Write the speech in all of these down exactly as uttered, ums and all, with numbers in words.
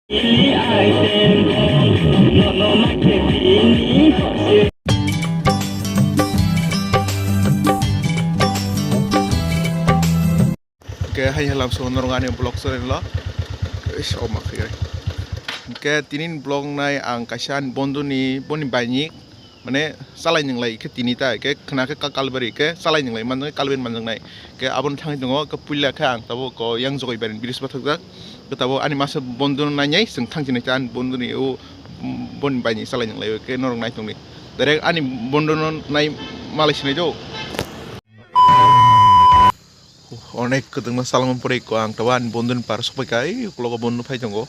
Oke, hai halam so norok ani vlog channel lo. Eish, oh, ma khaikhe. Oke, tinin vlog nai ang kaisa ani bondhuni, boni baini, mane, chalai ninglai khe tini ta, ke khna khe ka-, kalbari khe chalai ninglai manjak, kalbari manjaknai. Ke aboni thangwi tongo, ke puila khe ang tabuk ko yang jogoi bari bridge bathakjak. Ke tabuk ani masa bondhuni nainai, chwng thangchinai ta ani bondhuni o, boni baini chalai ninglai, ke norok nai tongdi. Direct ani bondhuni nai malai sinai do. Onek kwdwkma salmani pore ko ang tabuk ani bondhuni par sokphaikha, ei uklogo bondhu phai tongo.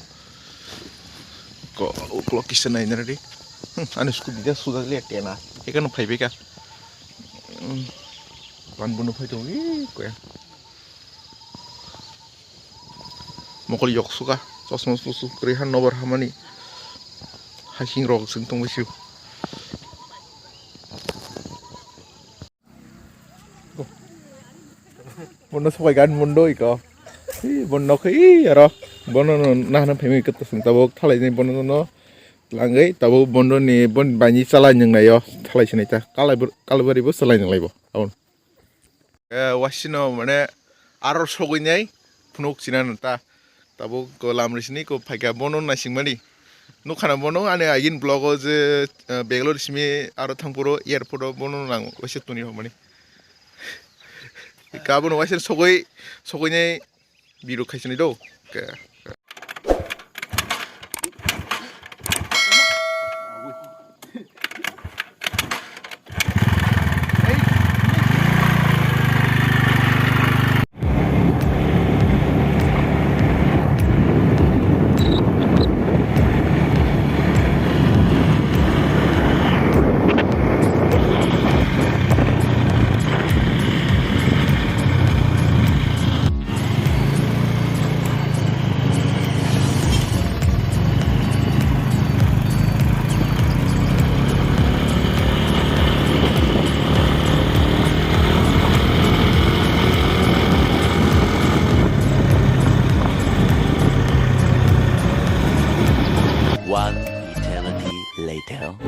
Ko uklok kisa naina ready. Hmm, ani scooty ja sujak liya tena. Ekano phaibaikha. Hmm. Ani bondhu phai tongo, ei koya. Mokol yok suka. Chosma susu kwrwi ha nobar hamani. Hasing rok chwng tongbai sio. Bono sobai gan bondo iko. Ih, bono khe, ih, aro. Bono no nahana phemi khe to sung tabuk thalai ni bono no. Langwi tabuk bondo ni bon bani chala nyung nayo. Thalai sinai ta. Kalai bur-, kalbari bo chala nyung laibo. Abon. Eh, wasino mane aro sogwi nai phunuk china no ta. Tabuk ko lam risini ko phaikha bono naisingmani. Nukhana bono ani agin vlog o je, eh, Bangalore simi aro thangphuru airport o bono nang waisa tuni hokmani. Kabono waisa sogwi, sogwinai biruk khaisani do. Ke. One eternity later.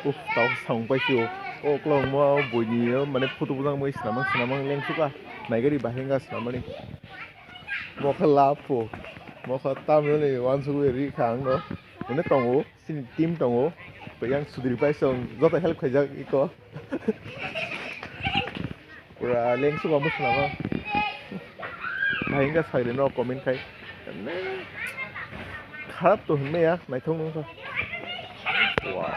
Uff, tau samung paisio. O kwlwngma o buini o mane photo bwsang mui swnamang swnamang lengsukha. Naigari bahai wngkha swnamani. Mokha lapho. Mokha tamni wansugwi rikha ang no. Mane tongo. Chini team tongo, yang sudri bai song joto help khaijak iko. Pura lengsu ba musna ba. Bahai wngkha sagri no comment khai. Kharap to hinmaya, naithok wngkha. Wow.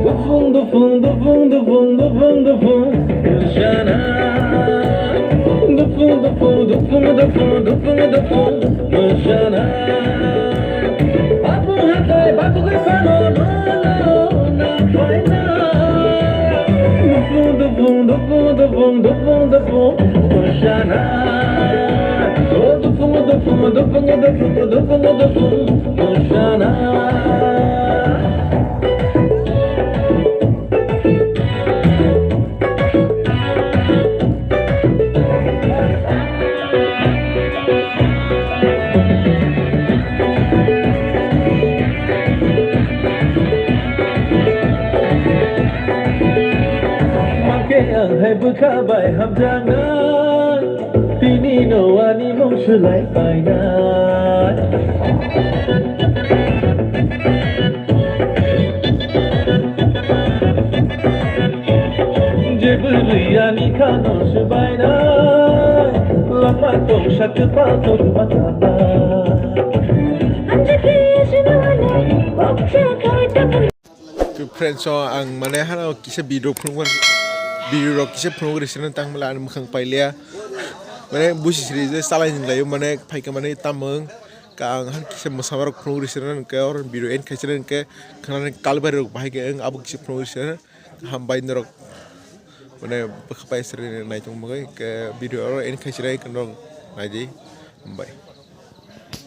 Bufung, bufung, bufung, bufung, bufung, bufung, bufung, sana. Dupung, dupung, dupung, dupung, dupung, dupung, mosana. Bapung hatai, bapung bai phano, no, no, no, no, no. Dupung, dupung, dupung, dupung, dupung, dupung, mosana. Oh, dupung, dupung, dupung, dupung, dupung, dupung, mosana. Nini no ani mung sulai paina. Je bwrwi ani khano swbainai, lama tong sakhe pa tong ma tangna. Friends, so ang mane hano kisa video phunuk, video rok kisa phunuk rwsino tang mala ani mwkhang pailiya. Mane busi sri je salai ni layo mane phaika mane tamung ka ang han kisa mwsama rok phunuk rwsino ke or video end khaisino ke khana kalbari rok bahai ke ang abo kisa phunuk rwsino. Hambai norok mane bwkha pai sri nai tong bagwi ke video oro end khaisino ke norok naidi. Hambai.